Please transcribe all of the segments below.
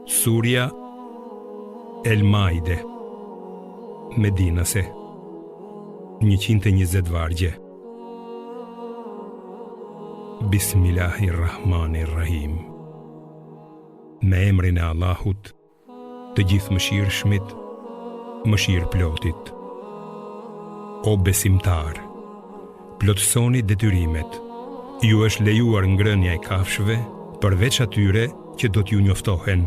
Surja El Maide Medinase 120 vargje Bismillahirrahmanirrahim Me emrin e Allahut të Gjithëmëshirshmit, Mëshirëplotit. O besimtarë, plotësoni detyrimet. Ju është lejuar ngrënia e kafshëve përveç atyre që do t'ju njoftohen.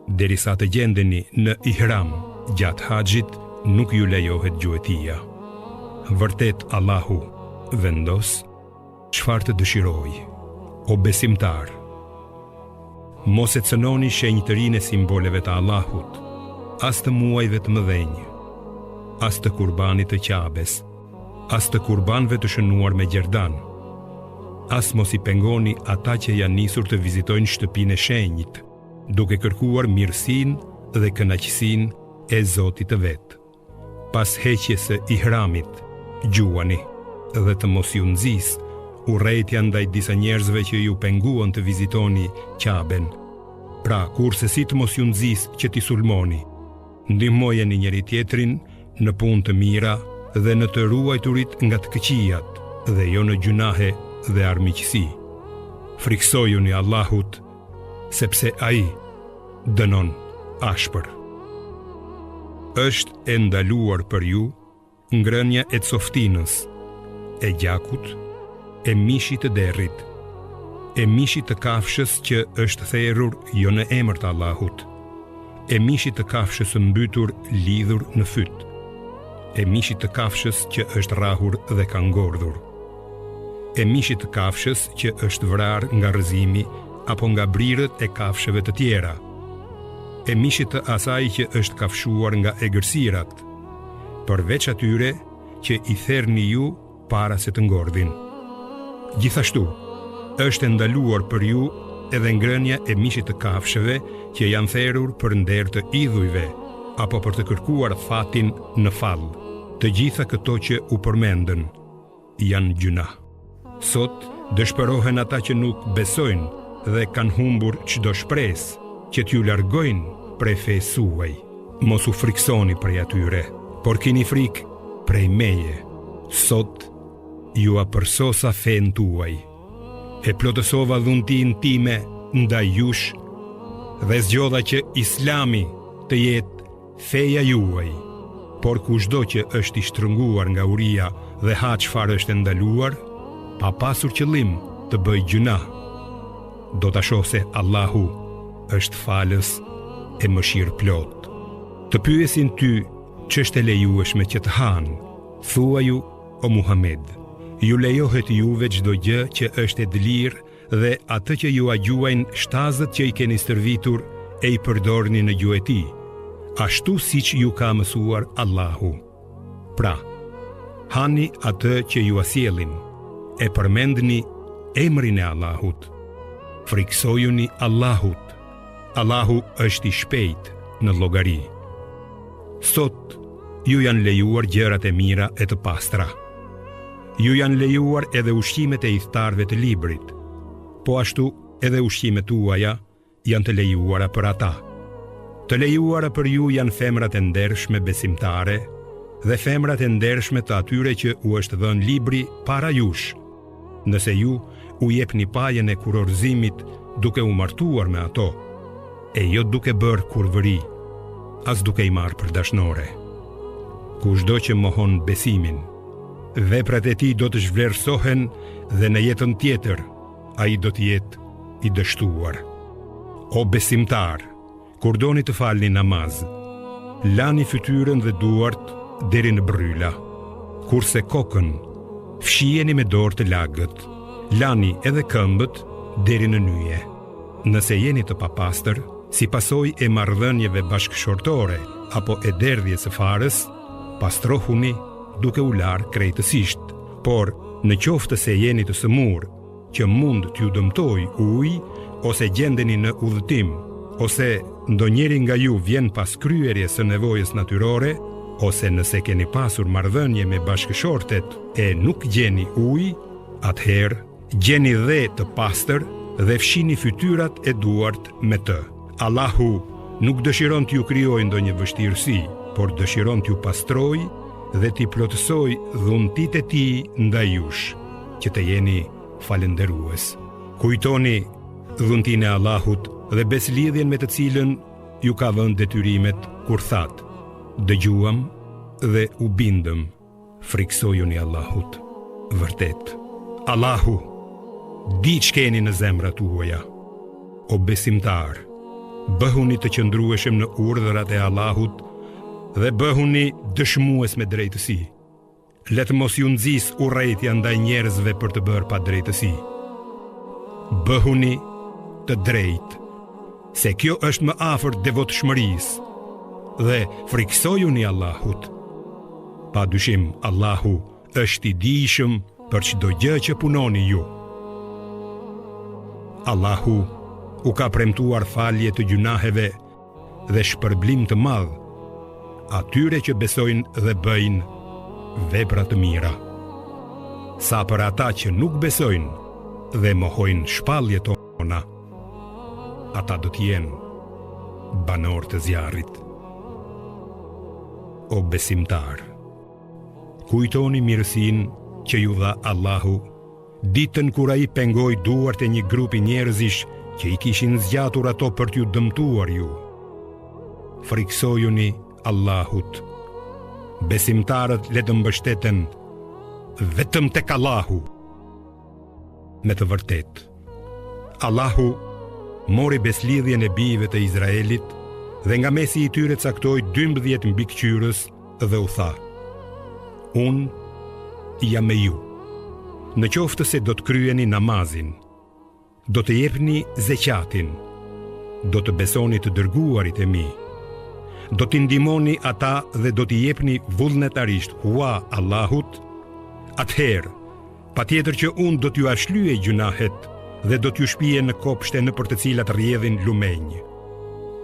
Derisa të gjendeni në ihram gjatë haxhit, nuk ju lejohet gjuetia. Vërtet Allahu vendos çfarë të dëshirojë. O besimtarë, mos e cënoni shenjtërinë e simboleve të Allahut, as të muajve të mëdhenj, as të kurbanit të Qabes, as të kurbanëve të shënuar me gjerdan, as mos i pengoni ata që janë nisur të vizitojnë shtëpinë e shenjtë, duke kërkuar mirësinë dhe kënaqësinë e Zotit të vet. Pas heqjes së ihramit, gjuani dhe të mos ju nxisë urrejtja ndaj disa njerëzve që ju penguan të vizitoni Qaben. Pra, kurrsesi të mos ju nxisë që t'i sulmoni. Ndihmojeni njëri-tjetrin në punë të mira dhe në të ruajturit nga të këqijat dhe jo në gjynahe dhe armiqësi. Frikësojuni Allahut, sepse Ai dënon ashpër. Është e ndaluar për ju ngrënia e coftinës, e gjakut, e mishit të derrit, e mishit të kafshës që është therur jo në emër të Allahut, e mishit të kafshës së mbytur lidhur në fyt, e mishit të kafshës që është rrahur dhe ka ngordhur. e mishit të kafshës që është vrarë nga rrëzimi apo nga brirët e kafshëve të tjera, e mishit të asaj që është kafshuar nga egërsirat, përveç atyre që i therni ju para se të ngordhin. Gjithashtu, është e ndaluar për ju edhe ngrënia e mishit të kafshëve që janë therur për nder të idhujve apo për të kërkuar fatin në fall. Të gjitha këto që u përmendën, janë gjynah. Sot dëshpërohen ata që nuk besojnë dhe kanë humbur çdo shpresë që t'ju largojnë prej fesë suaj. Mos u frikësoni prej atyre, por kini frikë prej meje. Sot jua përsosa fenë tuaj. E plotësova dhuntinë time ndaj jush dhe zgjodha që Islami të jetë Feja juaj, por kushdo që është i shtrënguar nga uria dhe ha çfarë është e ndaluar, pa pasur qëllim të bëjë gjynah, do ta shohë se Allahu është falës e mëshirëplotë. Të pyesin ty ç'është e lejueshme që të hanë, thuaju o Muhamed, ju lejohet juve çdo gjë që është e dëlirë dhe atë që jua gjuajnë shtazët që i keni stërvitur e i përdorni në gjueti, ashtu siç ju ka mësuar Allahu. Pra, hani atë që jua sjellin, e përmendni emrin e Allahut. Frikësojuni Allahut. Allahu është i shpejtë në llogari. Sot ju janë lejuar gjërat e mira e të pastra. Ju janë lejuar edhe ushqimet e ithtarëve të librit. Po ashtu edhe ushqimet tuaja janë të lejuara për ata. Të lejuara për ju janë femrat e ndershme besimtare dhe femrat e ndershme të atyre që u është dhënë libri para jush. Nëse ju u jepni pajën e kurorëzimit duke u martuar me ato, e jo duke bërë kurvëri, as duke i marrë për dashnore. Kushdo që mohon besimin, veprat e tij do të zhvlerësohen dhe në jetën tjetër ai do të jetë i dështuar. O besimtarë, kur doni të falni namaz, lani fytyrën dhe duart deri në bërryla, kurse kokën fshijeni me dorë të lagët, lani edhe këmbët deri në nyje. Nëse jeni të papastër, si pasojë e marrëdhënieve bashkëshortore apo e derdhjes së farës, pastrohuni duke u larë krejtësisht, por në qoftë se jeni të sëmurë që mund t'ju dëmtojë uji ose gjendeni në udhëtim, ose ndonjëri nga ju vjen pas kryerjes së nevojës natyrore, ose nëse keni pasur marrëdhënie me bashkëshortet e nuk gjeni ujë, atëherë gjeni dhe të pastër dhe fshini fytyrat e duart me të. Allahu. nuk dëshiron t'ju krijojë ndonjë vështirësi, por dëshiron t'ju pastrojë dhe t'i plotësojë dhuntitë e tij ndaj jush, që të jeni falënderues. Kujtoni dhuntinë e Allahut dhe besëlidhjen me të cilën ju ka vënë detyrimet kur thatë, dëgjuam dhe u bindëm. Frikësojuni Allahut, vërtet, Allahu di ç'keni në zemrat tuaja. O besimtarë, bëhuni të qëndrueshëm në urdhrat e Allahut dhe bëhuni dëshmues me drejtësi. Le të mos ju nxisë urrejtja ndaj njerëzve për të bërë padrejtësi. Bëhuni të drejtë, se kjo është më afër devotshmërisë dhe frikësojuni Allahut. Pa dyshim, Allahu është i dijshëm për çdo gjë që punoni ju. Allahu u ka premtuar falje të gjynaheve dhe shpërblim të madh atyre që besojnë dhe bëjnë vepra të mira. Sa për ata që nuk besojnë dhe mohojnë shpalljet tona, ata do të jenë banorë të zjarrit. O besimtarë, kujtoni mirësinë që ju dha Allahu ditën kur ai pengoi duart e një grupi njerëzish që i kishin zgjatur ato për t'ju dëmtuar ju. Frikësojuni Allahut. Besimtarët le të mbështeten vetëm tek Allahu. Me të vërtetë, Allahu mori besëlidhjen e bijve të Izraelit dhe nga mesi i tyre caktoi 12 mbikëqyrës dhe u tha: Unë jam me ju. Në qoftë se do të kryeni namazin, do të jepni zeqatin, do të besoni të dërguarit e mi, do t'i ndihmoni ata dhe do t'i jepni vullnetarisht hua Allahut, atëherë Patjetër që unë do t'jua shlyej gjynahet dhe do t'ju shpie në kopshte nëpër të cilat rrjedhin lumenj.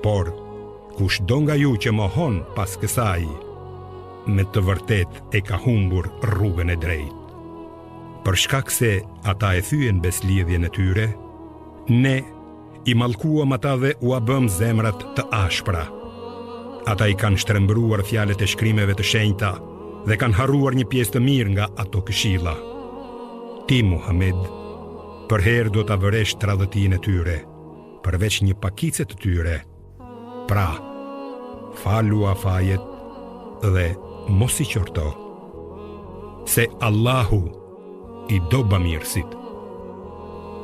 Por, kushdo nga ju që mohon pas kësaj, me të vërtetë e ka humbur rrugën e drejtë. Për shkak se ata e thyen besëlidhjen e tyre, ne I mallkuam ata dhe ua bëmë zemrat të ashpra. Ata i kanë shtrembëruar fjalët e shkrimeve të shenjta dhe kanë harruar një pjesë të mirë nga ato këshilla. Ti, Muhammed, përherë do ta vëresh tradhëtinë e tyre, përveç një pakice të tyre. Pra, falua fajet dhe mos i qorto. Se Allahu i do bamirësit.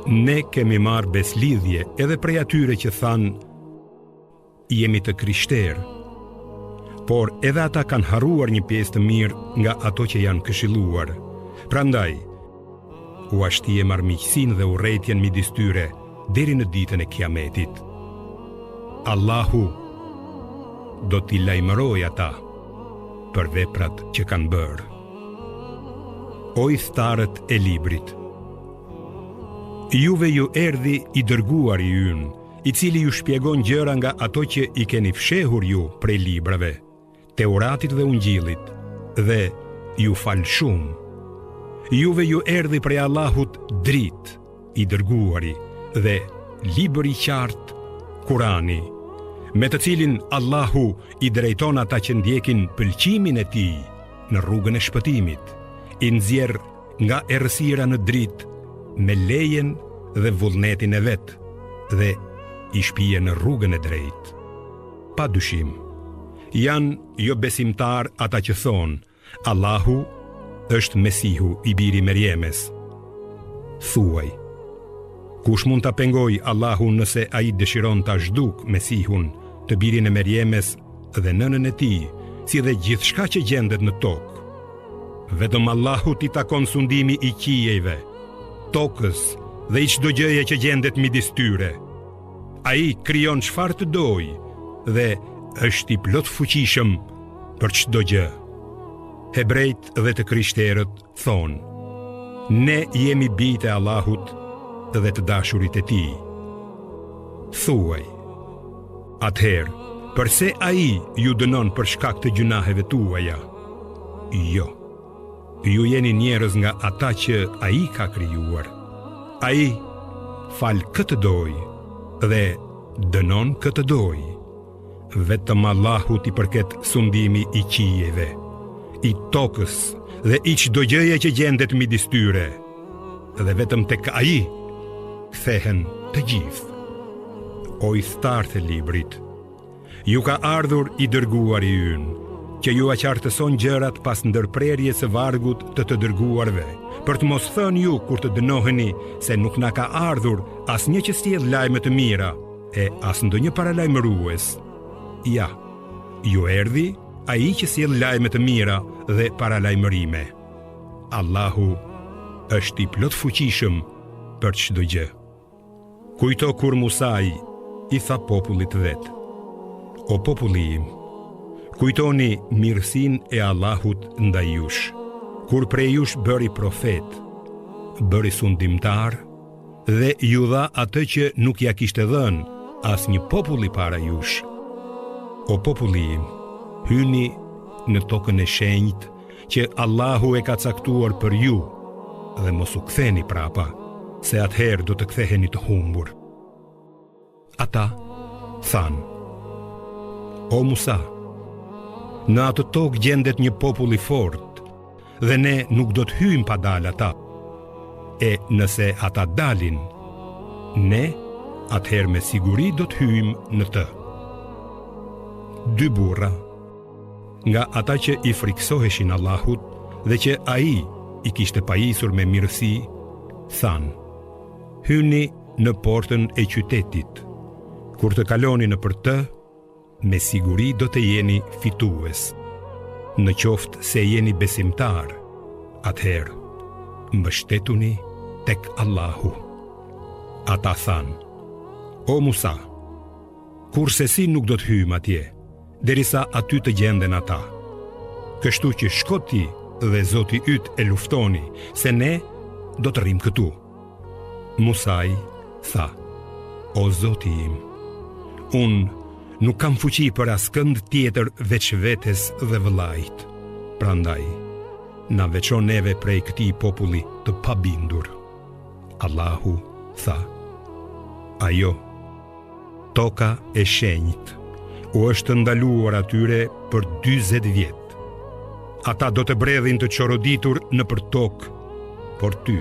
Ne kemi marrë besëlidhje edhe prej atyre që thanë jemi të krishterë, por edhe ata kanë harruar një pjesë të mirë nga ato që janë këshilluar. Prandaj, ua shtiem armiqësinë dhe urrejtjen midis tyre deri në ditën e Kiametit. Allahu do t'i lajmërojë ata për veprat që kanë bërë. O ithtarët e librit, juve ju erdhi i dërguari ynë, i cili ju shpjegon gjëra nga ato që i keni fshehur ju prej librave, Teuratit dhe Ungjillit, dhe ju fal shumë. Juve ju erdhi prej Allahut dritë, i dërguari dhe libër i qartë, Kurani, me të cilin Allahu i drejton ata që ndjekin pëlqimin e tij në rrugën e shpëtimit, i nxjerr nga errësira në dritë me lejen dhe vullnetin e vet dhe i shpie në rrugën e drejtë. Pa dyshim, janë jobesimtarë ata që thonë, Allahu është Mesihu i biri i Merjemes. Thuaj, kush mund ta pengojë Allahun nëse ai dëshiron ta zhdukë Mesihun, të birin e Merjemes dhe nënën e tij, si dhe gjithçka që gjendet në tokë. Vetëm Allahut i takon sundimi i qiejve, tokës dhe i çdo gjëje që gjendet midis tyre. Ai krijon çfarë të dojë dhe është i plotfuqishëm për çdo gjë. Hebrenjtë dhe të krishterët thonë: Ne jemi bijtë e Allahut dhe të dashurit e tij. Thuaj: Atëherë, përse ai ju dënon për shkak të gjynaheve tuaja? Jo. Ju jeni njerëz nga ata që ai ka krijuar. Ai fal kë të dojë dhe dënon kë të dojë. Vetëm Allahut i përket sundimi i qiejve, i tokës dhe i çdo gjëje që gjendet midis tyre, dhe vetëm tek Ai kthehen të gjithë. O ithtarë të librit, ju ka ardhur i dërguari ynë, që jua qartëson gjërat pas ndërprerjes së vargut të të dërguarve, për të mos thënë ju kur të dënoheni se nuk na ka ardhur asnjë që sjell lajme të mira, e as ndonjë paralajmërues. Ja, ju erdhi ai që sjell lajme të mira dhe paralajmërime. Allahu është i plotfuqishëm për çdo gjë. Kujto kur Musai i tha popullit të vet: O populli im, kujtoni mirësinë e Allahut ndaj jush, kur prej jush bëri profetë, bëri sundimtarë dhe ju dha atë që nuk ia kishte dhënë asnjë populli para jush. O populli im, hyni në tokën e shenjtë që Allahu e ka caktuar për ju dhe mos u ktheni prapa, se atëherë do të ktheheni të humbur. Ata thanë: O Musa, në atë tokë gjendet një popull i fortë dhe ne nuk do të hyjmë pa dalë ata. E nëse ata dalin, ne atëherë me siguri do të hyjmë në të. Dy burra nga ata që i frikësoheshin Allahut dhe që ai i kishte pajisur me mirësi, thanë: Hyni në portën e qytetit. Kur të kaloni nëpër të, me siguri do të jeni fitues. Në qoftë se jeni besimtarë, atëherë mbështetuni tek Allahu. Ata thanë: O Musa, kurrsesi nuk do të hyjmë atje, derisa aty të gjenden ata. Kështu që shko ti dhe Zoti yt e luftoni, se ne do të rrimë këtu. Musai tha, o Zoti im, unë nuk kam fuqi për askënd tjetër veç vetes dhe vëllait, prandaj, na veço neve prej këtij populli të pabindur. Allahu tha, ajo, Toka e shenjtë u është ndaluar atyre për 40 vjet. Ata do të bredhin të çoroditur nëpër tokë, por ty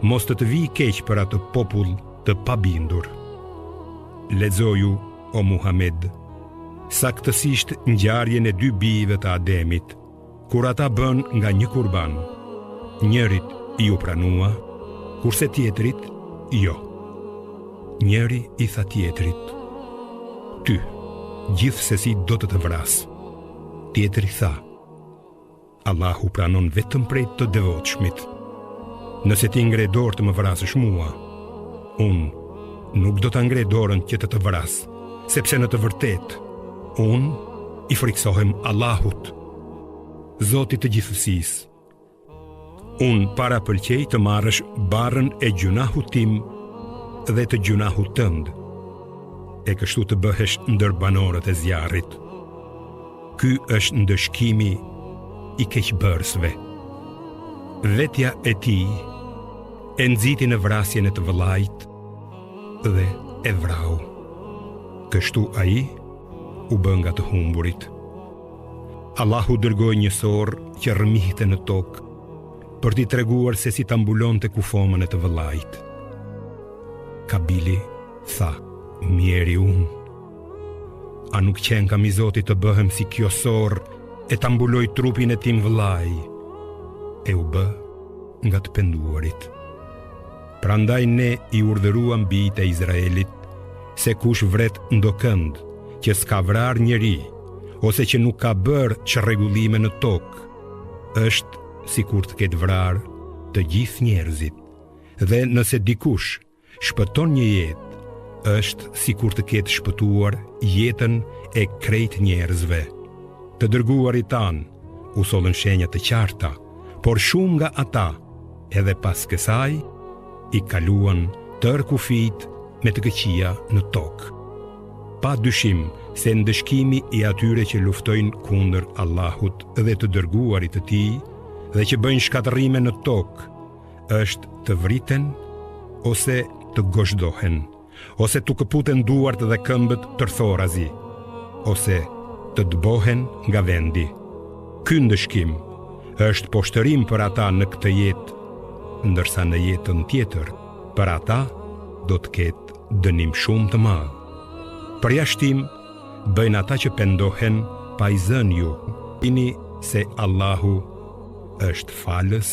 mos të të vijë keq për atë popull të pabindur. Lexoju o Muhamed, saktësisht ngjarjen e dy bijve të Ademit, Kur ata bënë nga një kurban, njërit iu pranua, kurse tjetrit jo. Njëri i tha tjetrit, ty, gjithsesi do të të vras. Tjetri tha, Allahu pranon vetëm prej të devotshmit. Nëse ti ngre dorë të më vrasësh mua, unë nuk do ta ngre dorën që të të vras, sepse në të vërtetë, unë i frikësohem Allahut, Zotit të gjithësisë. Unë parapëlqej të marrësh barrën e gjynahut tim dhe të gjynahut tënd, e kështu të bëhesh ndër banorët e zjarrit. Ky është ndëshkimi i keqbërësve. Vetja e tij e nxiti në vrasjen e të vëllait dhe e vrau. Kështu ai u bë nga të humburit. Allahu dërgoi një sorrë që rrëmihte në tokë për t'i treguar se si ta mbulonte kufomën e të vëllait. Kabili tha, mjeri unë, a nuk qenkam i zoti të bëhem si kjo sorrë e ta mbuloj trupin e tim vëllai, e u bë nga të penduarit. Prandaj ne i urdhëruam bijtë e Izraelit se kush vret ndokënd që s'ka vrarë njeri ose që nuk ka bërë çrregullime në tokë, është sikur të ketë vrarë të gjithë njerëzit. Dhe nëse dikush shpëton një jetë, është sikur të ketë shpëtuar jetën e krejt njerëzve. Të dërguarit tanë u sollën shenja të qarta, por shumë nga ata edhe pas kësaj i kaluan tërë kufijtë me të këqija në tokë. Pa dyshim se ndëshkimi i atyre që luftojnë kundër Allahut dhe të dërguarit të tij dhe që bëjnë shkatërrime në tokë është të vriten ose të gozhdohen ose t'u këputen duart dhe këmbët tërthorazi. ose të dëbohen nga vendi. Ky ndëshkim është poshtërim për ata në këtë jetë, ndërsa në jetën tjetër për ata do të ketë dënim shumë të madh. Përjashtim bëjnë ata që pendohen pa i zënë ju, dini se Allahu është falës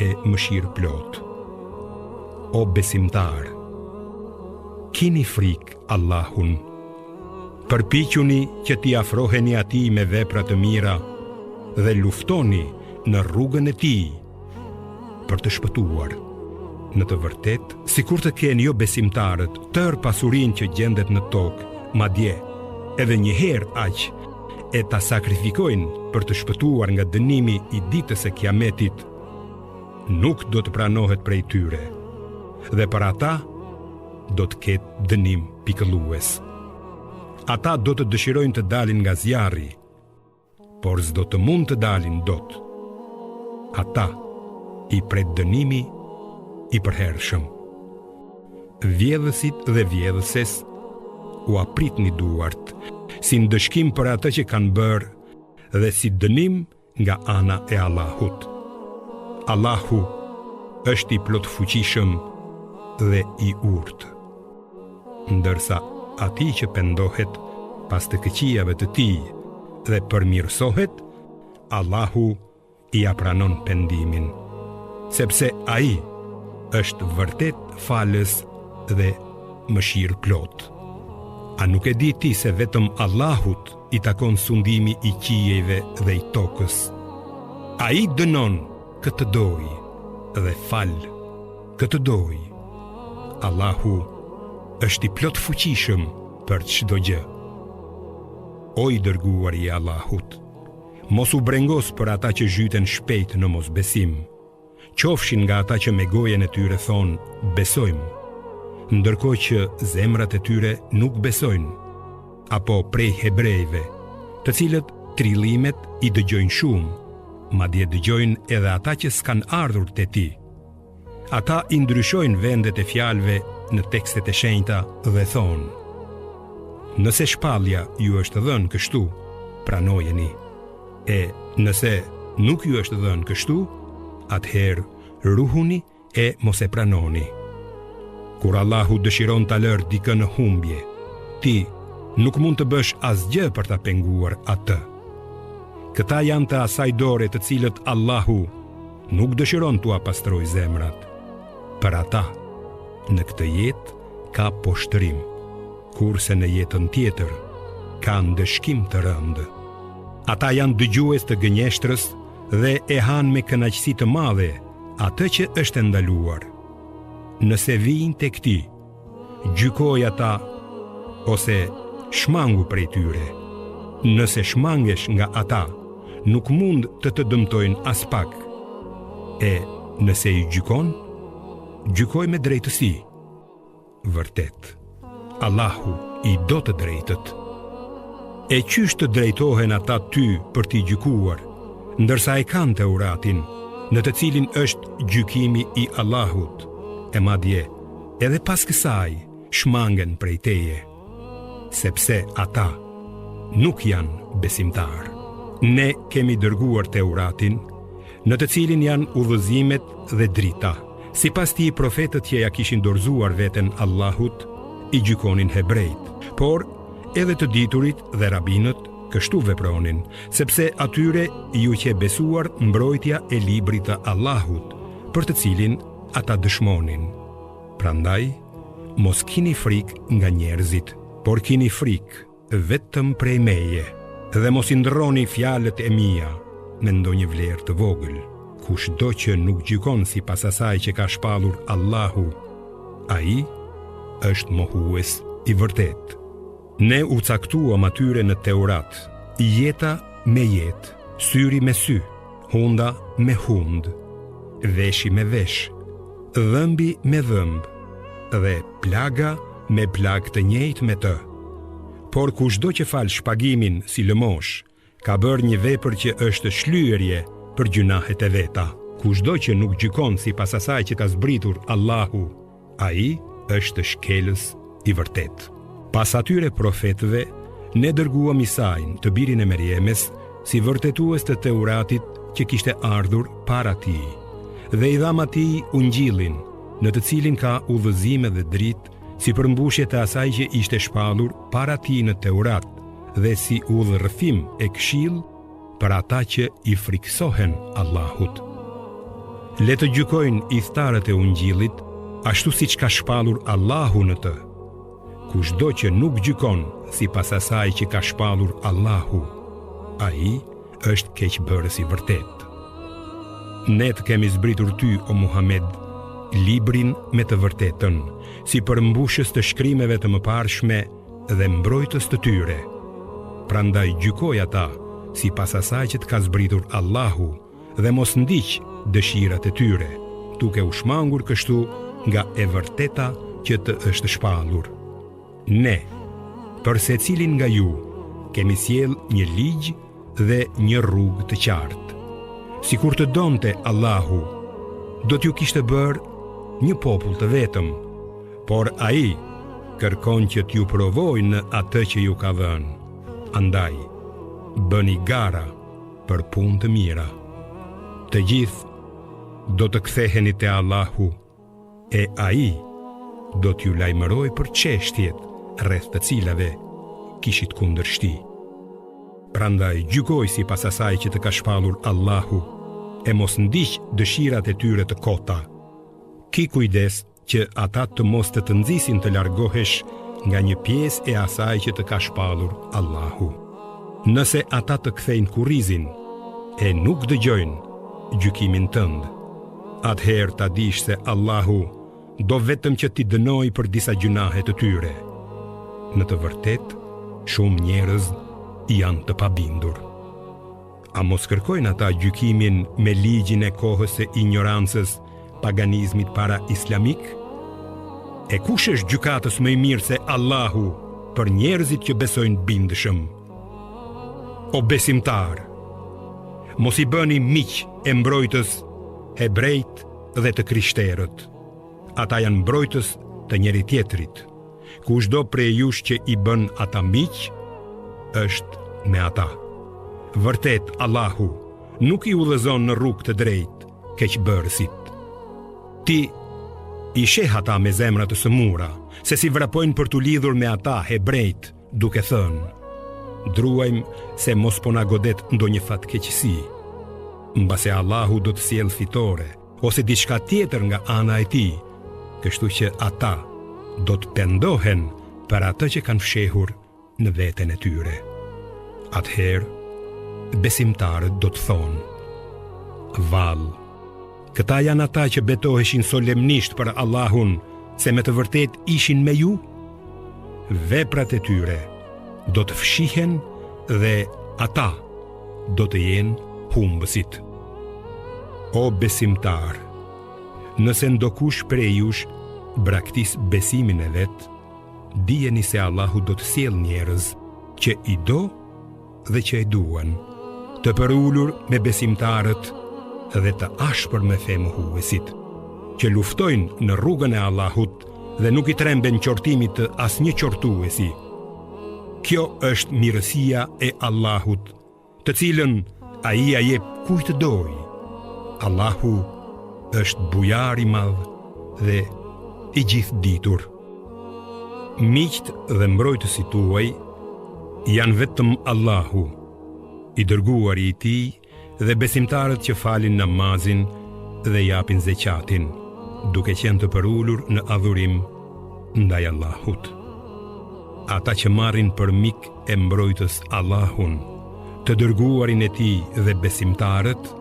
e mëshirëplotë. O besimtarë, kini frikë Allahun, përpiquni që t'i afroheni atij me vepra të mira dhe luftoni në rrugën e tij për të shpëtuar. Në të vërtetë, sikur të kenë jobesimtarët tërë pasurinë që gjendet në tokë, madje edhe një herë aq, e ta sakrifikojnë për të shpëtuar nga dënimi i ditës së Kiametit, nuk do të pranohet prej tyre dhe për ata do të ketë dënim pikëllues. Ata do të dëshirojnë të dalin nga zjarri, por s'do të mund të dalin dot. Ata i pret dënimi i përhershëm. Vjedhësit dhe vjedhëses ua pritni duart, si ndëshkim për atë që kanë bërë dhe si dënim nga ana e Allahut. Allahu është i plotfuqishëm dhe i urtë. Ndërsa atij që pendohet pas të këqijave të tij dhe përmirësohet, Allahu ia pranon pendimin, sepse ai është vërtet falës dhe mëshirëplotë. A nuk e di ti se vetëm Allahut i takon sundimi i qiejve dhe i tokës? Ai dënon kë të dojë dhe fal kë të dojë. Allahu është i plotfuqishëm për çdo gjë. O i dërguari i Allahut, Mos u brengos për ata që zhyten shpejt në mosbesim, qofshin nga ata që me gojën e tyre thonë besojmë, ndërkohë që zemrat e tyre nuk besojnë, apo prej hebrejve, të cilët trillimet i dëgjojnë shumë, madje dëgjojnë edhe ata që s'kanë ardhur te ti. Ata i ndryshojnë vendet e fjalëve në tekstet e shenjta dhe thonë: Nëse shpallja ju është dhënë kështu, pranojeni. E nëse nuk ju është dhënë kështu, atëherë ruhuni e mos e pranoni. Kur Allahu dëshiron ta lërë dikë në humbje, ti nuk mund të bësh asgjë për ta penguar atë. Këta janë të asaj dore të cilët Allahu nuk dëshiron t'ua pastrojë zemrat. Për ata, në këtë jetë ka poshtërim, kurse në jetën tjetër ka ndëshkim të rëndë. Ata janë dëgjues të gënjeshtrës dhe e hanë me kënaqësi të madhe atë që është e ndaluar. Nëse vijnë tek ti, gjykoji ata ose shmangu prej tyre. Nëse shmangesh nga ata, nuk mund të të dëmtojnë aspak. E nëse i gjykon, gjykoji me drejtësi. Vërtet, Allahu i do të drejtët. E qysh të drejtohen ata ty për t'i gjykuar, ndërsa e kanë Teuratin, në të cilin është gjykimi i Allahut, e madje edhe pas kësaj shmangen prej teje, sepse ata nuk janë besimtarë. Ne kemi dërguar Teuratin, në të cilin janë udhëzimet dhe drita. Sipas tij profetët që ia kishin dorëzuar veten Allahut, i gjykonin hebrejtë, por edhe të diturit dhe rabinët kështu vepronin, sepse atyre iu qe besuar mbrojtja e librit të Allahut, për të cilin ata dëshmonin. Prandaj, mos kini frikë nga njerëzit, por kini frikë vetëm prej meje dhe mos i ndërroni fjalët e mia me ndonjë vlerë të vogël. Kushdo që nuk gjykon sipas asaj që ka shpallur Allahu, ai është mohues i vërtetë. Ne u caktuam atyre në Teurat, jeta me jetë, syri me sy, hunda me hundë, veshi me vesh, dhëmbi me dhëmb dhe plaga me plagë të njëjtë me të. Por kushdo që fal shpagimin si lëmoshë, ka bërë një vepër që është shlyerje për gjynahet e veta. Kushdo që nuk gjykon sipas asaj që ka zbritur Allahu, ai është shkelës i vërtetë. Pas atyre profetëve. Ne dërguam Isain, të birin e Merjemes, si vërtetues të Teuratit që kishte ardhur para tij, dhe i dhamë atij Ungjillin, në të cilin ka udhëzime dhe dritë, si përmbushje të asaj që ishte shpallur para tij në Teurat dhe si udhërrëfim e këshillë për ata që i frikësohen Allahut. Le të gjykojnë ithtarët e Ungjillit ashtu siç ka shpallur Allahu në të. Kushdo që nuk gjykon sipas asaj që ka shpallur Allahu, ai është keqbërës i vërtetë. Ne të kemi zbritur ty, o Muhammed, librin me të vërtetën, si përmbushës të shkrimeve të mëparshme dhe mbrojtës të tyre. Prandaj gjykoji ata sipas asaj që të ka zbritur Allahu dhe mos ndiq dëshirat e tyre, duke u shmangur kështu nga e vërteta që të është shpallur. Ne, për secilin nga ju, kemi sjellë një ligj dhe një rrugë të qartë. Sikur të donte Allahu, do t'ju kishte bërë një popull të vetëm, por ai kërkon që t'ju provojë në atë që ju ka dhënë. Andaj, bëni gara për punë të mira. Të gjithë do të ktheheni te Allahu e ai do t'ju lajmërojë për çështjet rreth të cilave kishit kundërshti. Prandaj gjyko sipas asaj që të ka shpallur Allahu e mos ndiq dëshirat e tyre të kota. Ki kujdes që ata të mos të të nxisin të largohesh nga një pjesë e asaj që të ka shpallur Allahu. Nëse ata të kthejnë kurrizin e nuk dëgjojnë gjykimin tënd, atëherë ta dish se Allahu do vetëm që t'i dënojë për disa gjynahe të tyre. Në të vërtetë, shumë njerëz janë të pabindur. A mos kërkojnë ata gjykimin me ligjin e kohës së injorancës, paganizmit paraislamik? E kush është gjykatës më i mirë se Allahu për njerëzit që besojnë bindshëm? O besimtarë, mos i bëni miq e mbrojtës hebrejtë dhe të krishterët. Ata janë mbrojtës të njëri-tjetrit. Kushdo prej jush që i bën ata miq, është me ata. Vërtet Allahu nuk i udhëzon në rrugë të drejtë keqbërësit. Ti i sheh ata me zemra të sëmura, se si vrapojnë për t'u lidhur me ata hebrejtë, duke thënë: Druajmë se mos po na godet ndonjë fatkeqësi. Mbase Allahu do të sjellë fitore ose diçka tjetër nga ana e tij, kështu që ata do të pendohen për atë që kanë fshehur në veten e tyre. Atëherë, besimtarët do të thonë, Vallë, këta janë ata që betoheshin solemnisht për Allahun se me të vërtetë ishin me ju? Veprat e tyre do të fshihen dhe ata do të jenë humbësit. O besimtarë, nëse ndokush prej jush braktis besimin e vet, dijeni se Allahu do të sjellë njerëz që i do dhe që e duan, të përulur me besimtarët dhe të ashpër me femohuesit, që luftojnë në rrugën e Allahut dhe nuk i tremben qortimit të asnjë qortuesi. Kjo është mirësia e Allahut, të cilën ai ia jep kujt të dojë. Allahu është bujar i madh dhe i gjithëditur. Miqtë dhe mbrojtësit tuaj janë vetëm Allahu, i dërguari i tij dhe besimtarët që falin namazin dhe japin zeqatin, duke qenë të përulur në adhurim ndaj Allahut. Ata që marrin për mik e mbrojtës Allahun, të dërguarin e tij dhe besimtarët,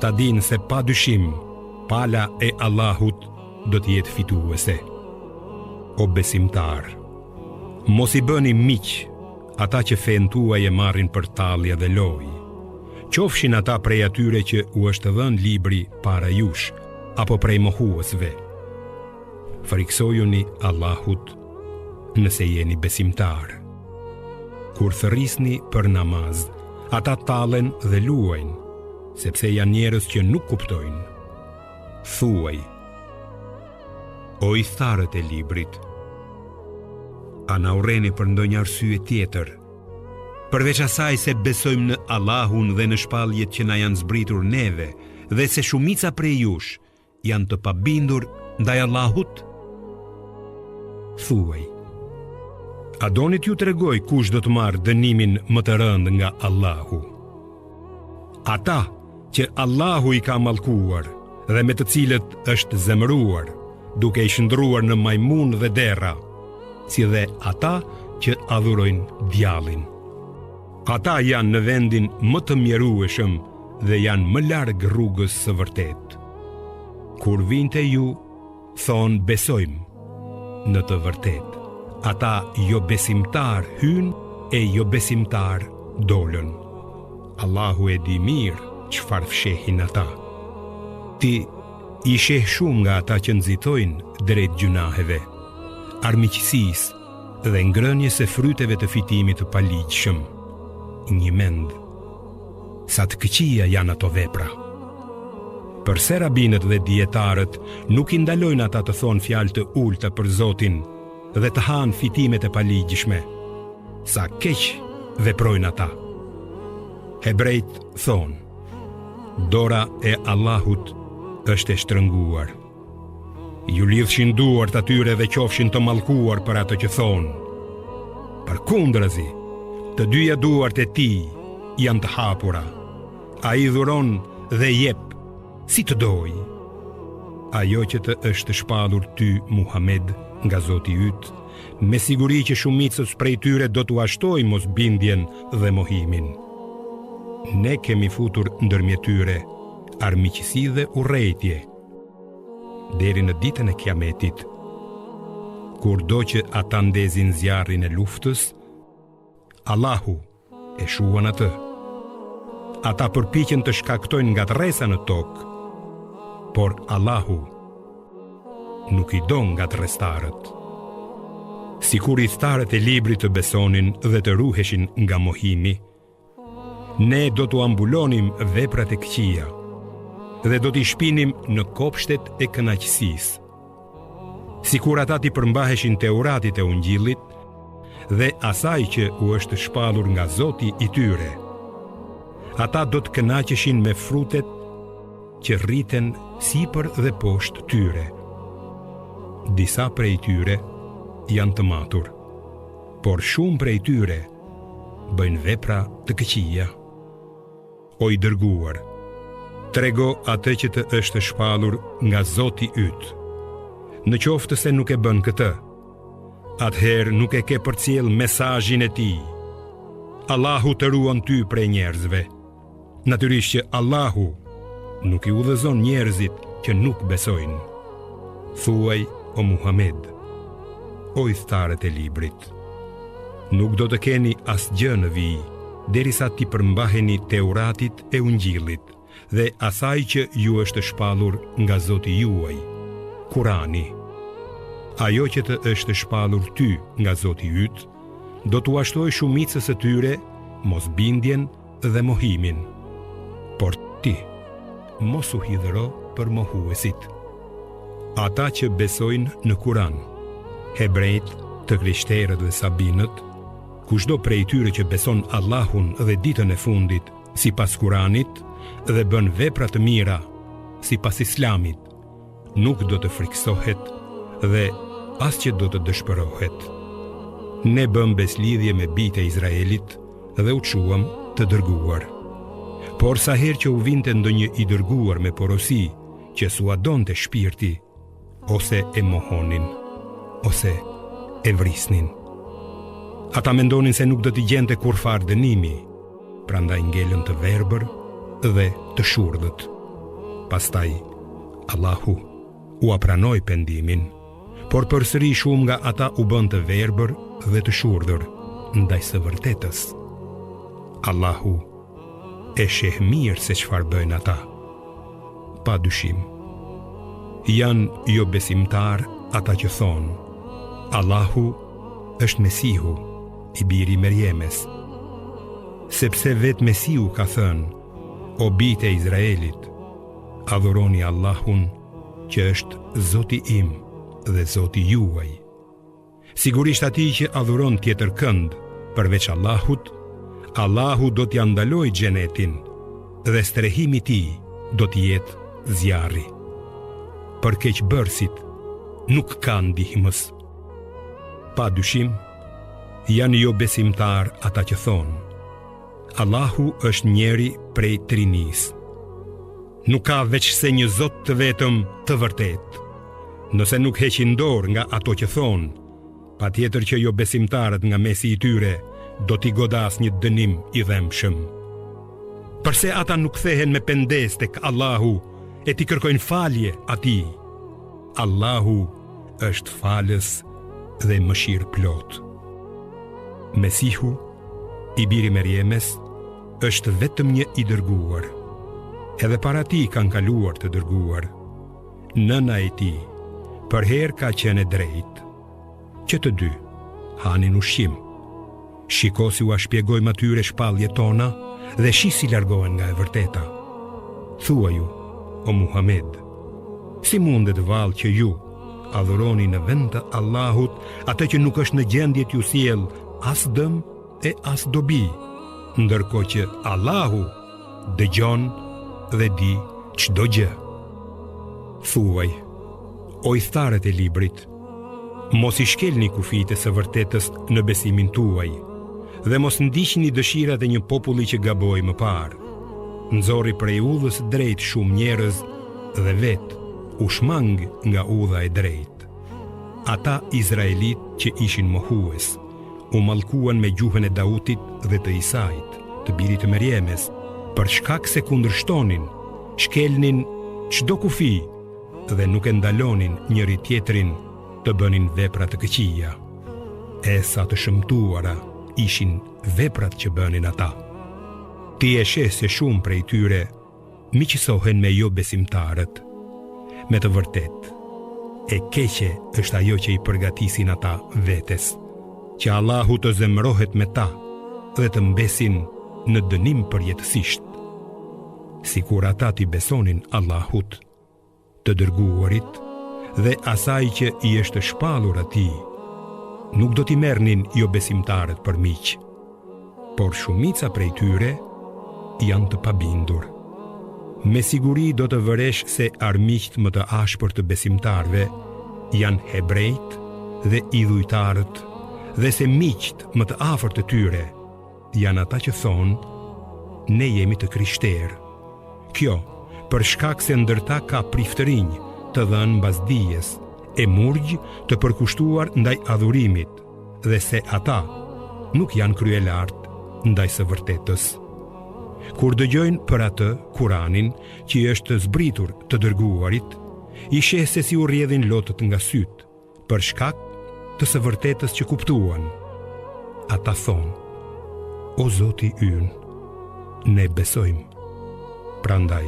ta dinë se pa dyshim pala e Allahut do të jetë fituese. O besimtarë, mos i bëni miq ata që fenë tuaj e marrin për tallje dhe lojë. Qofshin ata prej atyre që u është dhënë libri para jush, apo prej mohuesve. Frikësojuni Allahut nëse jeni besimtarë. Kur thërrisni për namaz, ata tallen dhe luajnë, sepse janë njerëz që nuk kuptojnë. Thuaj, o ithtarët e librit, a na urreni për ndonjë arsye tjetër? përveç asaj se besojmë në Allahun dhe në shpalljet që na janë zbritur neve dhe se shumica prej jush janë të pabindur ndaj Allahut? Thuaj, a doni t'ju tregoj kush do të marrë dënimin më të rëndë nga Allahu? Ata që Allahu i ka mallkuar dhe me të cilët është zemëruar, duke i shndërruar në majmunë dhe derra, si dhe ata që adhurojnë djallin. Ata janë në vendin më të mjerueshëm dhe janë më larg rrugës së vërtetë. Kur vijnë te ju, thonë besojmë. Në të vërtetë, ata jobesimtarë hynë e jobesimtarë dolën. Allahu e di mirë çfarë fshehin ata. Ti i sheh shumë nga ata që nxitojnë drejt gjynaheve, armiqësisë dhe ngrënies së fryteve të fitimit të paligjshëm. Njëmend, sa të këqija janë ato vepra. Përse rabinët dhe dijetarët nuk i ndalojnë ata të thonë fjalë të ulëta për Zotin dhe të hanë fitimet e paligjshme? Sa keq veprojnë ata. Hebrenjtë thonë, dora e Allahut është e shtrënguar. Iu lidhshin duart atyre dhe qofshin të mallkuar për atë që thonë. Përkundrazi, të dyja duart e tij janë të hapura. Ai dhuron dhe jep si të dojë. Ajo që të është shpallur ty Muhamed nga Zoti yt, me siguri që shumicës prej tyre do t'ua shtojë mosbindjen dhe mohimin. Ne kemi futur ndërmjet tyre armiqësi dhe urrejtje, deri në ditën e Kiametit. Kurdo që ata ndezin zjarrin e luftës, Allahu e shuan atë. Ata përpiqen të shkaktojnë ngatërresa në tokë, por Allahu nuk i do ngatërrestarët. Sikur ithtarët e librit të besonin dhe të ruheshin nga mohimi, Ne do t'ua mbulonim veprat e këqija dhe do t'i shpinim në kopshtet e kënaqësisë. Sikur ata t'i përmbaheshin Teuratit e Ungjillit dhe asaj që u është shpallur nga Zoti i tyre, ata do të kënaqeshin me frutet që rriten sipër dhe poshtë tyre. Disa prej tyre janë të matur, por shumë prej tyre bëjnë vepra të këqija. O i dërguar, trego atë që të është shpallur nga Zoti yt. Në qoftë se nuk e bën këtë, atëherë nuk e ke përcjellë mesazhin e tij. Allahu të ruan ty prej njerëzve. Natyrisht që Allahu nuk i udhëzon njerëzit që nuk besojnë. Thuaj o Muhamed, o ithtarët e librit, nuk do të keni asgjë në vijë derisa t'i përmbaheni Teuratit e Ungjillit dhe asaj që ju është shpallur nga Zoti juaj, Kurani. Ajo që të është shpallur ty nga Zoti yt, do t'ua shtojë shumicës së tyre mosbindjen dhe mohimin. Por ti, mos u hidhëro për mohuesit. Ata që besojnë në Kuran, hebrenjtë, të krishterët dhe sabinët, kushdo prej tyre që beson Allahun dhe ditën e fundit, sipas Kuranit, dhe bën vepra të mira, sipas Islamit, nuk do të frikësohet dhe as që do të dëshpërohet. Ne bëmë besëlidhje me bijtë e Izraelit dhe u çuam të dërguar. Por sa herë që u vinte ndonjë i dërguar me porosi që s'ua donte shpirti, ose e mohonin, ose e vrisnin. Ata mendonin se nuk do t'i gjente kurrfarë dënimi, prandaj ngelën të verbër dhe të shurdhët. Pastaj, Allahu ua pranoi pendimin, por përsëri shumë nga ata u bënë të verbër dhe të shurdhër ndaj së vërtetës. Allahu e sheh mirë se çfarë bëjnë ata. Pa dyshim, janë jobesimtarë ata që thonë, Allahu është Mesihu, i biri i Merjemes, sepse vetë Mesihu ka thënë, o bijtë e Izraelit, adhuroni Allahun që është Zoti im dhe Zoti juaj. Sigurisht atij që adhuron tjetër kënd përveç Allahut, Allahu do t'ia ndalojë xhenetin dhe strehimi i tij do të jetë zjarri. Për keqbërësit nuk ka ndihmës. Pa dyshim, janë jobesimtarë ata që thonë, Allahu është njëri prej trinisë. Nuk ka veçse një Zot të vetëm të vërtetë. Nëse nuk heqin dorë nga ato që thonë, patjetër që jobesimtarët nga mesi i tyre do t'i godasë një dënim i dhembshëm. Përse ata nuk kthehen me pendesë tek Allahu e t'i kërkojnë falje atij? Allahu është falës dhe mëshirëplotë. Mesihu, i biri i Merjemes, është vetëm një i dërguar. Edhe para tij kanë kaluar të dërguar. Nëna e tij përherë ka qenë e drejtë. Që të dy hanin ushqim. Shiko si ua shpjegojmë atyre shpalljet tona dhe shih si largohen nga e vërteta. Thuaju, o Muhamed, si mundet vallë që ju adhuroni në vend të Allahut atë që nuk është në gjendje t'ju sjellë as dëm e as dobi, ndërkohë që Allahu dëgjon dhe di çdo gjë. Thuaj, o ithtarët e librit, mos i shkelni kufijtë e së vërtetës në besimin tuaj dhe mos ndiqni dëshirat e një populli që gaboi më parë. Nxori prej udhës së drejtë shumë njerëz dhe vetë u shmang nga udha e drejtë. Ata izraelitë që ishin mohues, u mallkuan me gjuhën e Dautit dhe të Isait, të birit të Merjemes, për shkak se kundërshtonin, shkelnin çdo kufi dhe nuk e ndalonin njëri-tjetrin të bënin vepra të këqija. E sa të shëmtuara ishin veprat që bënin ata. Ti e sheh se shumë prej tyre miqësohen me jobesimtarët. Me të vërtetë, e keqe është ajo që i përgatisin ata vetes, që Allahu të zemërohet me ta dhe të mbesin në dënim përjetësisht. Sikur ata t'i besonin Allahut, të dërguarit dhe asaj që i është shpallur atij, nuk do t'i merrnin jobesimtarët për miq, por shumica prej tyre janë të pabindur. Me siguri do të vëresh se armiqtë më të ashpër të besimtarëve janë hebrenjtë dhe idhujtarët dhe se miqtë më të afërt të tyre janë ata që thonë ne jemi të krishterë. Kjo, për shkak se ndër ta ka priftërinj të dhënë mbas dijes e murgj të përkushtuar ndaj adhurimit dhe se ata nuk janë kryelartë ndaj së vërtetës. Kur dëgjojnë për atë Kuranin që i është zbritur të dërguarit, i sheh se si u rrjedhin lotët nga sytë, për shkak të së vërtetës që kuptuan. Ata thonë, o Zoti ynë, ne besojmë. Prandaj,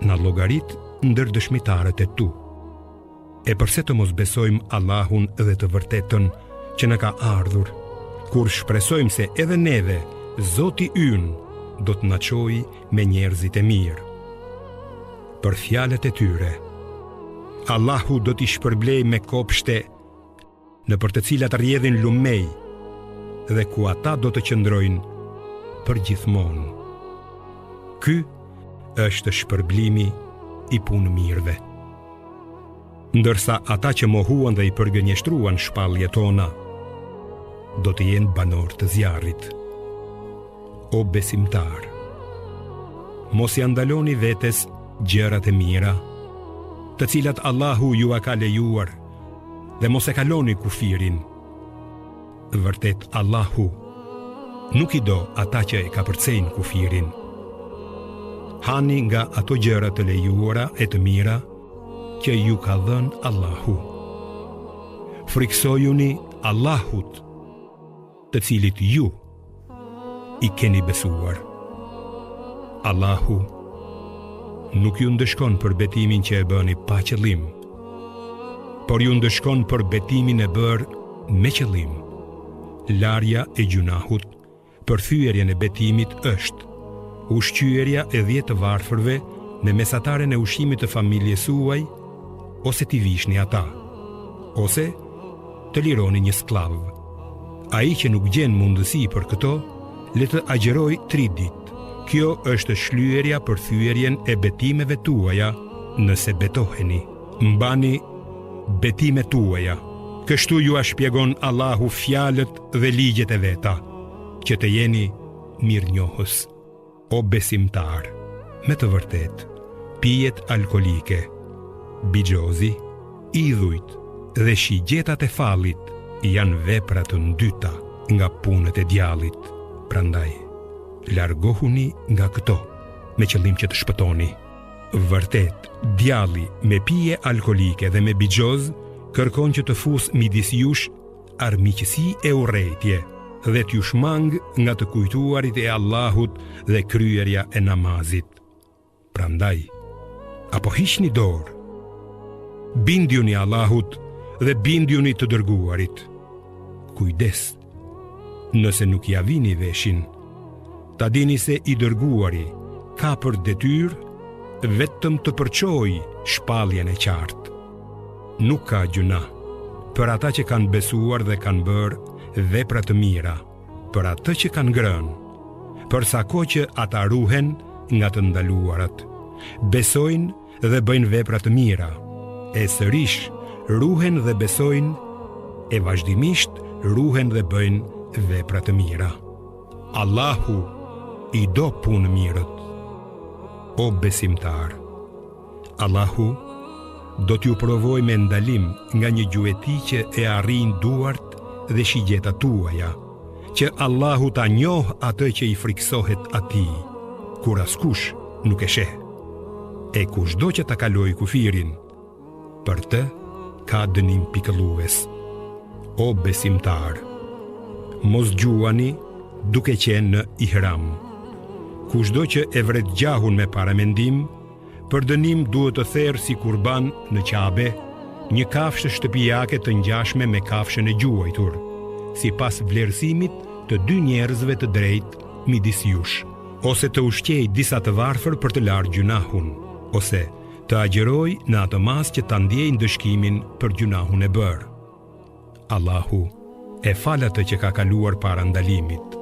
na llogarit ndër dëshmitarët e tu. E përse të mos besojmë Allahun dhe të vërtetën që na ka ardhur, kur shpresojmë se edhe neve, Zoti ynë do të na çojë me njerëzit e mirë. Për fjalët e tyre, Allahu do t'i shpërblejë me kopshte nëpër të cilat rrjedhin lumenj dhe ku ata do të qëndrojnë përgjithmonë. Ky është shpërblimi i punëmirëve. Ndërsa ata që mohuan dhe i përgënjeshtruan shpalljet tona, do të jenë banorë të zjarrit. O besimtarë, mos ia ndaloni vetes gjërat e mira, të cilat Allahu jua ka lejuar, dhe mos e kaloni kufirin. Vërtet Allahu nuk i do ata që e kapërcejnë kufirin. Hani nga ato gjëra të lejuara e të mira që ju ka dhënë Allahu. Frikësojuni Allahut të cilit ju i keni besuar. Allahu nuk ju ndëshkon për betimin që e bëni pa qëllim, por ju ndëshkon për betimin e bërë me qëllim. Larja e gjynahut për thyerjen e betimit është ushqyerja e 10 të varfërve me mesataren e ushqimit të familjes suaj ose t'i vishni ata, ose të lironi një skllav. Ai që nuk gjen mundësi për këto, le të agjërojë tri ditë. Kjo është shlyerja për thyerjen e betimeve tuaja nëse betoheni. Mbani betimet tuaja. Kështu jua shpjegon Allahu fjalët dhe ligjet e veta, që të jeni mirënjohës. O besimtarë, me të vërtetë, pijet alkoolike, bixhozi, idhujt dhe shigjetat e fallit janë vepra të ndyta nga punët e djallit. Prandaj, largohuni nga këto me qëllim që të shpëtoni. Vërtet, djalli me pije alkoolike dhe me bixhoz kërkon që të fusë midis jush armiqësi e urrejtje dhe t'ju shmangë nga të kujtuarit e Allahut dhe kryerja e namazit. Prandaj, a po hiqni dorë? Bindjuni Allahut dhe bindjuni të dërguarit. Kujdes, nëse nuk ia vini veshin, ta dini se i dërguari ka për detyrë vetëm të përçojë shpalljen e qartë. Nuk ka gjynah për ata që kanë besuar dhe kanë bërë vepra të mira, për atë që kanë ngrënë, për sa kohë që ata ruhen nga të ndaluarat, besojnë dhe bëjnë vepra të mira, e sërish ruhen dhe besojnë, e vazhdimisht ruhen dhe bëjnë vepra të mira. Allahu i do punëmirët. O besimtarë, Allahu do t'ju provojë me ndalim nga një gjueti që e arrijnë duart dhe shigjetat tuaja, që Allahu ta njohë atë që i frikësohet atij, kur askush nuk e sheh. E kushdo që ta kalojë kufirin, për të ka dënim pikëllues. O besimtarë, mos gjuani duke qenë në ihram. Kushdo që e vret gjahun me paramendim, për dënim duhet të therë si kurban në Qabe, një kafshë shtëpiake të ngjashme me kafshën e gjuajtur, sipas vlerësimit të dy njerëzve të drejtë midis jush, ose të ushqejë disa të varfër për të larë gjynahun, ose të agjërojë në atë masë që ta ndiejë ndëshkimin për gjynahun e bërë. Allahu e fal atë që ka kaluar para ndalimit,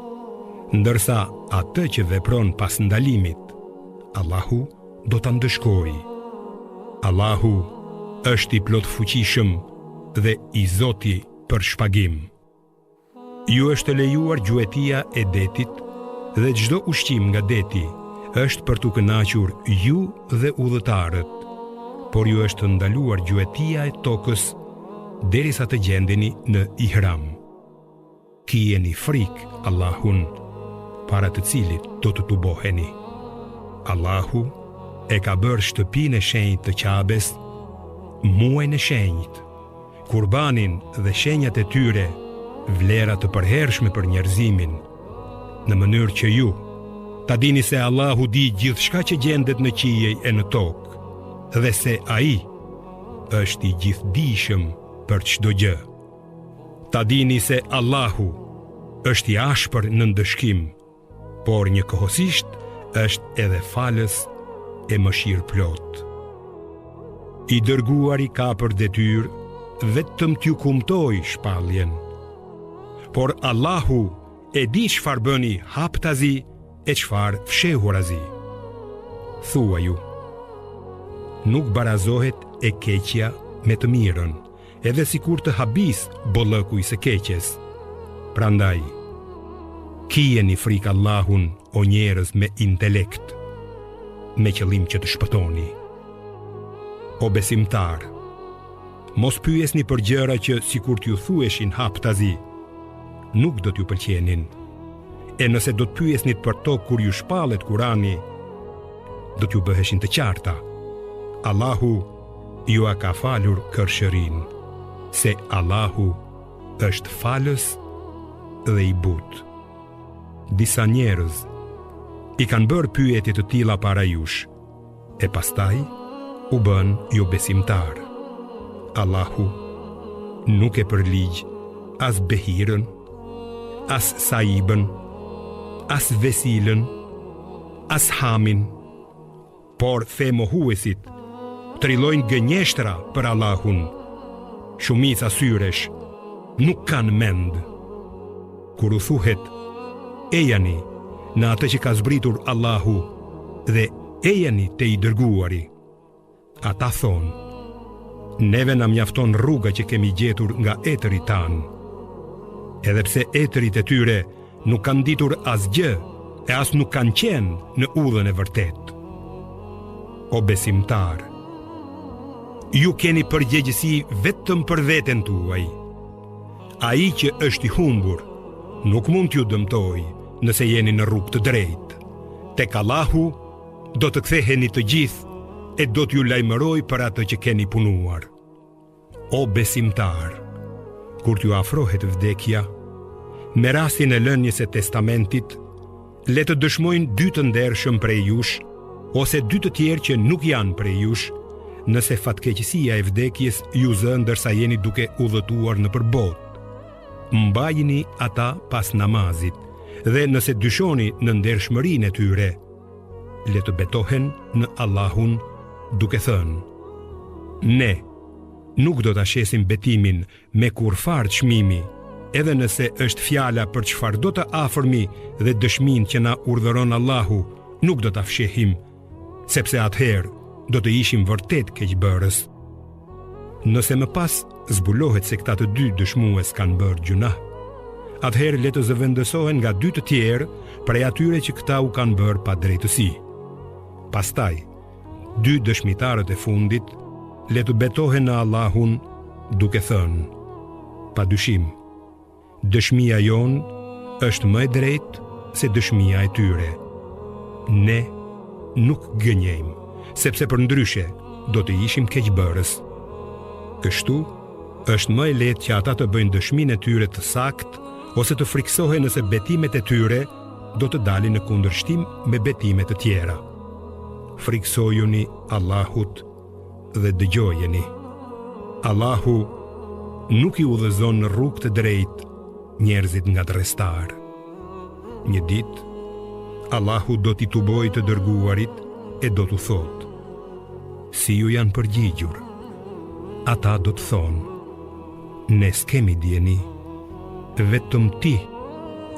ndërsa atë që vepron pas ndalimit, Allahu do ta ndëshkojë. Allahu është i plotfuqishëm dhe i zoti për shpagim. Ju është lejuar gjuetia e detit dhe çdo ushqim nga deti është për t'u kënaqur ju dhe udhëtarët, por ju është ndaluar gjuetia e tokës derisa të gjendeni në ihram. Kijeni frikë Allahun, para të cilit do të tuboheni. Allahu e ka bërë shtëpinë e shenjtë të Qabes, muajin e shenjtë, kurbanin dhe shenjat e tyre vlera të përhershme për njerëzimin, në mënyrë që ju ta dini se Allahu di gjithçka që gjendet në qiej e në tokë dhe se Ai është i gjithëdijshëm për çdo gjë. Ta dini se Allahu është i ashpër në ndëshkim, por njëkohësisht është edhe falës e mëshirëplotë. I dërguari ka për detyrë vetëm t'ju kumtojë shpalljen, por Allahu e di çfarë bëni haptazi e çfarë fshehurazi. Thuaju, nuk barazohet e keqja me të mirën, edhe sikur të habisë bollëku i së keqes. Prandaj, kijeni frikë Allahun o njerëz me intelekt, me qëllim që të shpëtoni. O besimtarë, mos pyesni për gjëra që sikur t'ju thuheshin haptazi, nuk do t'ju pëlqenin. E nëse do të pyesnit për to kur ju shpallet Kurani, do t'ju bëheshin të qarta. Allahu jua ka falur kërshërinë, se Allahu është falës dhe i butë. Disa njerëz i kanë bërë pyetje të tilla para jush, e pastaj u bënë jobesimtarë. Allahu nuk e përligj as Behirën, as Saibën, as Vesilën, as Hamin, Por femohuesit trillojnë gënjeshtra për Allahun. Shumica syresh nuk kanë mend. Kur u thuhet, Ejani në atë që ka zbritur Allahu dhe ejani te i dërguari. Ata thonë, neve na mjafton rruga që kemi gjetur nga etërit tanë. Edhe pse etërit e tyre nuk kanë ditur asgjë e as nuk kanë qenë në udhën e vërtetë. O besimtarë, ju keni përgjegjësi vetëm për veten tuaj. Ai që është i humbur, nuk mund t'ju dëmtojë nëse jeni në rrugë të drejtë. Tek Allahu do të ktheheni të gjithë e do t'ju lajmërojë për atë që keni punuar. O besimtarë, kur t'ju afrohet vdekja, me rastin e lënies së testamentit, le të dëshmojnë dy të ndershëm prej jush, ose dy të tjerë që nuk janë prej jush, nëse fatkeqësia e vdekjes ju zë ndërsa jeni duke udhëtuar nëpër botë. Mbajini ata pas namazit dhe nëse dyshoni në ndershmërinë e tyre, le të betohen në Allahun duke thënë: Ne nuk do ta shesim betimin me kurrfarë çmimi, edhe nëse është fjala për çfarëdo të afërmi dhe dëshminë që na urdhëron Allahu, nuk do ta fshehim, sepse atëherë do të ishim vërtet keqbërës. Nëse më pas zbulohet se këta të dy dëshmues kanë bërë gjynah, atëherë le të zëvendësohen nga dy të tjerë prej atyre që këta u kanë bërë padrejtësi. Pastaj, dy dëshmitarët e fundit le të betohen në Allahun duke thënë: Pa dyshim, dëshmia jonë është më e drejtë se dëshmia e tyre. Ne nuk gënjejmë, sepse përndryshe do të ishim keqbërës. Kështu është më e lehtë që ata të bëjnë dëshminë e tyre të saktë ose të frikësohen nëse betimet e tyre do të dalin në kundërshtim me betime të tjera. Frikësojuni Allahut dhe dëgjojeni. Allahu nuk i udhëzon në rrugë të drejtë njerëzit ngatërrestarë. Një ditë, Allahu do t'i tubojë të dërguarit e do t'u thotë, si ju janë përgjigjur, ata do të thonë, ne s'kemi dijeni, vetëm ti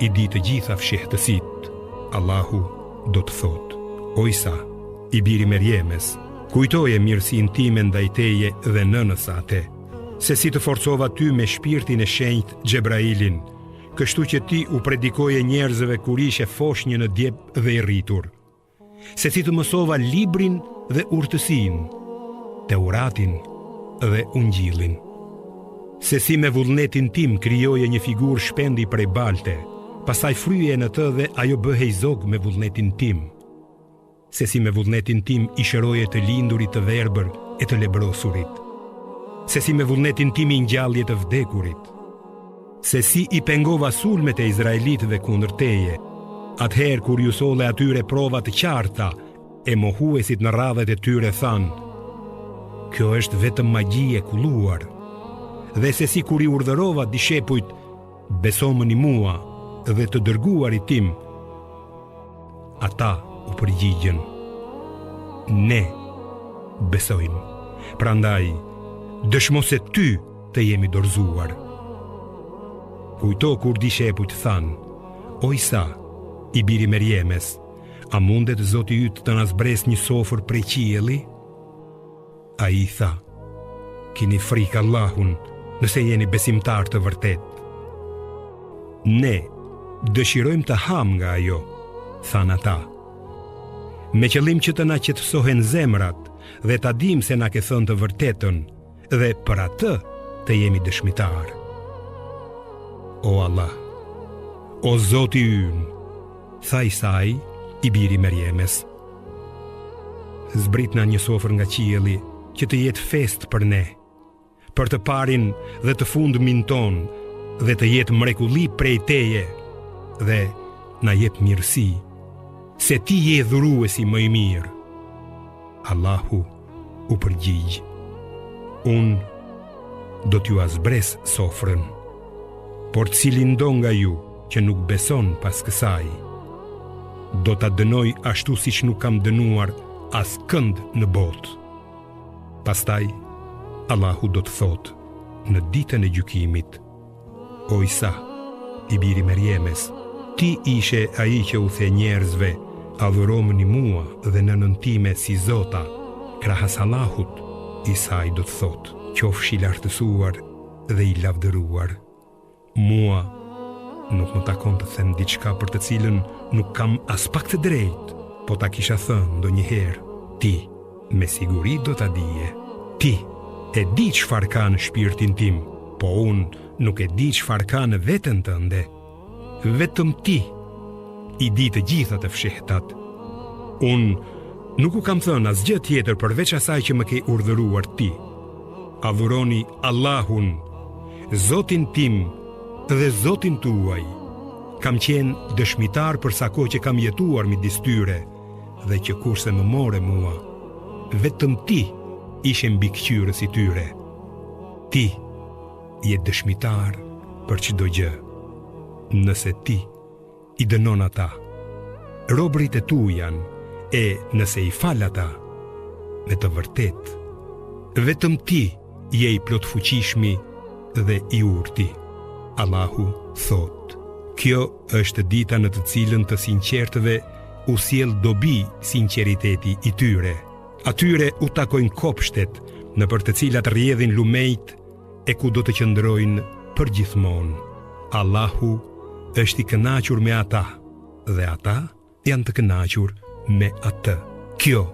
i di të gjitha fshehtësitë, Allahu do të thotë, o Isa, i biri i Merjemes, kujtoje mirësinë time ndaj teje dhe nënës sate, se si të forcova ty me shpirtin e shenjtë Xhebrailin, kështu që ti u predikoje njerëzve kur ishe foshnjë në djep dhe i rritur. Se si të mësova librin dhe urtësinë, Teuratin dhe Ungjillin. Se si me vullnetin tim krijoje një figurë shpendi prej balte, pastaj fryje në të dhe ajo bëhej zog me vullnetin tim. Se si me vullnetin tim i shëroje të lindurit të verbër e të lebrosurit. Se si me vullnetin tim i ngjallje të vdekurit. Se si i pengova sulmet e izraelitëve kundër teje, atëherë kur iu solle atyre prova të qarta e mohuesit në radhët e tyre thanë, kjo është vetëm magji e kulluar, dhe se si kur i urdhërova dishepujt, besomëni mua dhe të dërguarit tim, Ata u përgjigjën, ne besojmë, prandaj dëshmo se ty të jemi dorëzuar. Kujto kur dishepujt thanë, o Isa, i biri i Merjemes, a mundet Zoti yt të na zbresë një sofër prej qielli? Ai tha, kini frikë Allahun nëse jeni besimtarë të vërtetë. Ne dëshirojmë të hamë nga ajo, thanë ata. Me qëllim që të na qetësohen zemrat dhe ta dimë se na ke thënë të vërtetën dhe për atë të jemi dëshmitarë. O Allah, o Zoti ynë, tha Isai, i biri i Merjemes. Zbritna një sofër nga qielli që të jetë festë për ne, për të parin dhe të fundmin tonë dhe të jetë mrekulli prej teje dhe na jep mirësi, se ti je dhuruesi më i mirë. Allahu u përgjigj, unë do t'jua zbres sofrën, por cilindo nga ju që nuk beson pas kësaj, do ta dënoj ashtu siç nuk kam dënuar askënd në botë. Pastaj, Allahu do të thotë në ditën e gjykimit, O Isa, i biri i Merjemes, Ti ishe ai që u the njerëzve, adhuromëni mua dhe nënën time si zota, krahas Allahut, Isai do të thotë, qofsh i lartësuar dhe i lavdëruar. Mua nuk më takon të them diçka për të cilën nuk kam aspak të drejtë, po ta kisha thënë ndonjëherë, ti me siguri do ta dije. Ti e di çfarë ka në shpirtin tim, po unë nuk e di çfarë ka në veten tënde. Vetëm ti i di të gjitha të fshehtat. Unë nuk u kam thënë asgjë tjetër përveç asaj që më ke urdhëruar ti. Adhuroni Allahun, Zotin tim dhe Zotin tuaj. Kam qenë dëshmitar për sa kohë që kam jetuar midis tyre dhe që kurse më more mua, vetëm ti ishe mbikëqyrës i tyre. Ti je dëshmitar për çdo gjë. Nëse ti i dënon ata, robërit e tu janë, e nëse i fal ata, me të vërtetë, vetëm ti je i plotfuqishmi dhe i urti. Allahu thotë, kjo është dita në të cilën të sinqertëve u sjell dobi sinqeriteti i tyre. Atyre u takojnë kopshtet nëpër të cilat rrjedhin lumenjtë e ku do të qëndrojnë përgjithmonë. Allahu është i kënaqur me ata dhe ata janë të kënaqur me atë. Kjo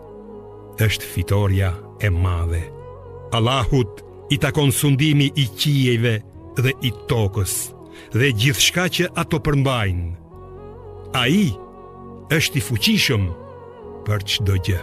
është fitorja e madhe. Allahut i takon sundimi i qiejve dhe i tokës dhe gjithçka që ato përmbajnë. Ai është i fuqishëm për çdo gjë.